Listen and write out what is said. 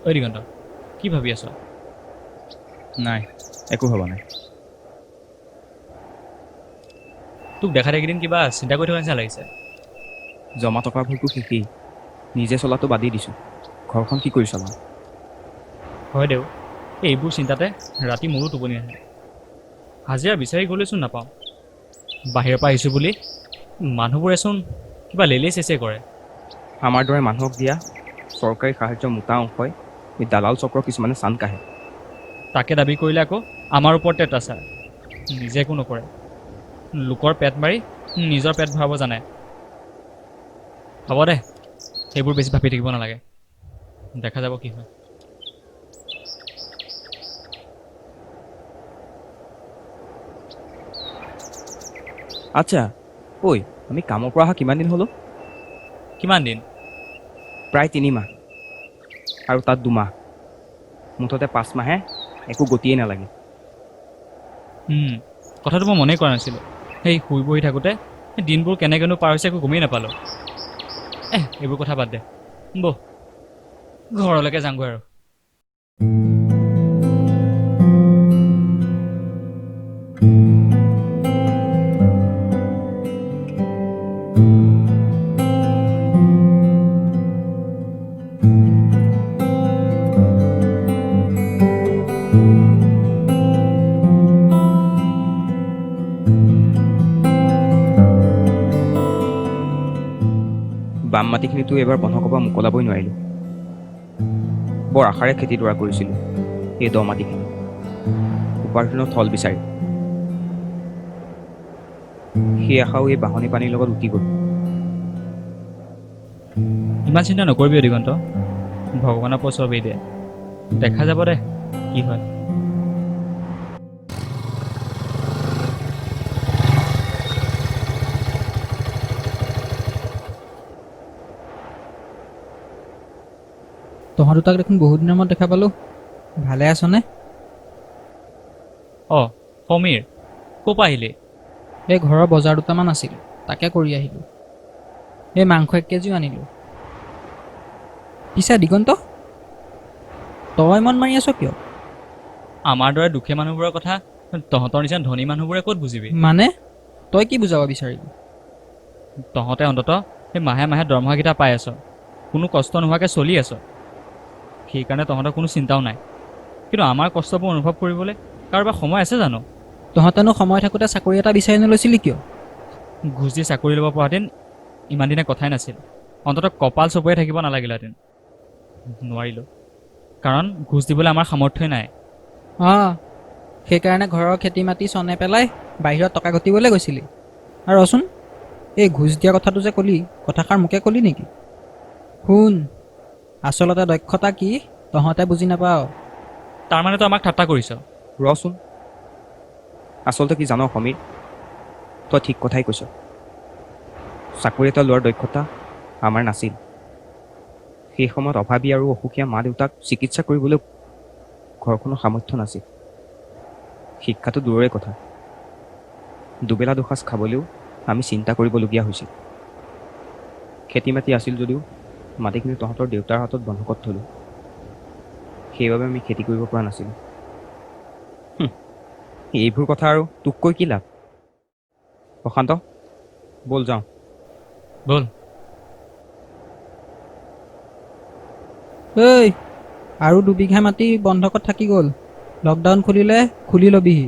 ঐ দিগন্ত, কি ভাবি আছ? নাই, একো ভবা নাই। তোক দেখা এইকেইদিন কিবা চিন্তা কৰি থকা নিচিনা লাগিছে। জমা টকাবোৰতো শেষেই, নিজে চলাটো বাদেই দিছোঁ, ঘৰখন কি কৰি চলাম? হয় দেউ, এইবোৰ চিন্তাতে ৰাতি মোৰো টোপনি নাহে। হাজিৰা বিচাৰি গ'লেচোন নাপাওঁ। বাহিৰৰ পৰা আহিছোঁ বুলি মানুহবোৰেচোন কিবা লেলেই চেচেই কৰে। আমাৰ দৰে মানুহক দিয়া চৰকাৰী সাহায্যৰ মোটা অংশই এই দালাল চক্ৰ কিছুমানে চান কাঢ়ে। তাকে দাবী কৰিলে আকৌ আমাৰ ওপৰতে অত্যাচাৰ, নিজে একো নকৰে, লোকৰ পেট মাৰি নিজৰ পেট ভৰাব জানে। হ'ব দে, সেইবোৰ বেছি ভাবি থাকিব নালাগে, দেখা যাব কি হয়। আচ্ছা ঐ, আমি কামৰ পৰা অহা কিমান দিন হ'লো? কিমান দিন? প্ৰায় 3 মাহ, আৰু তাত 2 মাহ, মুঠতে 5 মাহে একো গতিয়েই নালাগে। কথাটো মই মনেই কৰা নাছিলোঁ। সেই শুই বহি থাকোঁতে দিনবোৰ কেনেকৈনো পাৰ হৈছে একো গমেই নাপালোঁ। এইবোৰ কথা বাদ দে, বহ ঘৰলৈকে যাওঁগৈ আৰু। বাম মাটিখিনিতো এইবাৰ বন্ধকৰ পৰা মোকলাবই নোৱাৰিলোঁ। বৰ আশাৰে খেতিডৰা কৰিছিলোঁ এই দ মাটিখিনি, উপাৰ্জনৰ থল বিচাৰি। সেই আশাও এই বাঁহনি পানীৰ লগত উটি গ'ল। ইমান চিন্তা নকৰিবি দিগন্ত, ভগৱানৰ ওপৰত চবেই দে, দেখা যাব দে কি হয়। তহঁত দুটাক দেখোন বহুত দিনৰ মূৰত দেখা পালোঁ, ভালে আছনে? অঁ সমীৰ, ক'ৰ পৰা আহিলি? এই ঘৰৰ বজাৰ দুটামান আছিল, তাকে কৰি আহিলোঁ। এই মাংস 1 কেজিও আনিলোঁ। পিছে দিগন্ত, তই মন মাৰি আছ কিয়? আমাৰ দৰে দুখীয়া মানুহবোৰৰ কথা তহঁতৰ নিচিনা ধনী মানুহবোৰে ক'ত বুজিবি? মানে তই কি বুজাব বিচাৰিবি? তহঁতে অন্ততঃ সেই মাহে মাহে দৰমহাকেইটা পাই আছ, কোনো কষ্ট নোহোৱাকৈ চলি আছ, সেইকাৰণে তহঁতৰ কোনো চিন্তাও নাই। কিন্তু আমাৰ কষ্টবোৰ অনুভৱ কৰিবলৈ কাৰোবাৰ সময় আছে জানো? তহঁতেনো সময় থাকোঁতে চাকৰি এটা বিচাৰি নলৈছিলি কিয়? ঘোচ দি চাকৰি ল'ব পৰাহেঁতেন ইমান দিনে কথাই নাছিল, অন্ততঃ কপাল চপৰিয়াই থাকিব নালাগিলেহেঁতেন। নোৱাৰিলোঁ, কাৰণ ঘোচ দিবলৈ আমাৰ সামৰ্থ্যই নাই। অঁ, সেইকাৰণে ঘৰৰ খেতি মাটি চনে পেলাই বাহিৰত টকা ঘটিবলৈ গৈছিলি। আৰু ৰচোন, এই ঘোচ দিয়া কথাটো যে ক'লি, কথাষাৰ মোকে ক'লি নেকি? শুন, আচলতে দক্ষতা কি তহঁতে বুজি নাপাৱ। তাৰমানে তই আমাক ঠাট্টা কৰিছ? ৰচোন, আচলতে কি জান সমীৰ, তই ঠিক কথাই কৈছ। চাকৰি এটা লোৱাৰ দক্ষতা আমাৰ নাছিল। সেই সময়ত অভাৱী আৰু অসুখীয়া মা দেউতাক চিকিৎসা কৰিবলৈ ঘৰখনৰ সামৰ্থ্য নাছিল। শিক্ষাটো দূৰৰে কথা, দুবেলা দুসাঁজ খাবলৈও আমি চিন্তা কৰিবলগীয়া হৈছিল। খেতি মাটি আছিল যদিও মাটিখিনি তহঁতৰ দেউতাৰ হাতত বন্ধকত থলোঁ, সেইবাবে আমি খেতি কৰিব পৰা নাছিলোঁ। এইবোৰ কথা আৰু তোক কৈ কি লাভ? প্ৰশান্ত, ব'ল যাওঁ। ব'ল। ঐ, আৰু 2 বিঘা মাটি বন্ধকত থাকি গ'ল, লকডাউন খুলিলে খুলি ল'বিহি।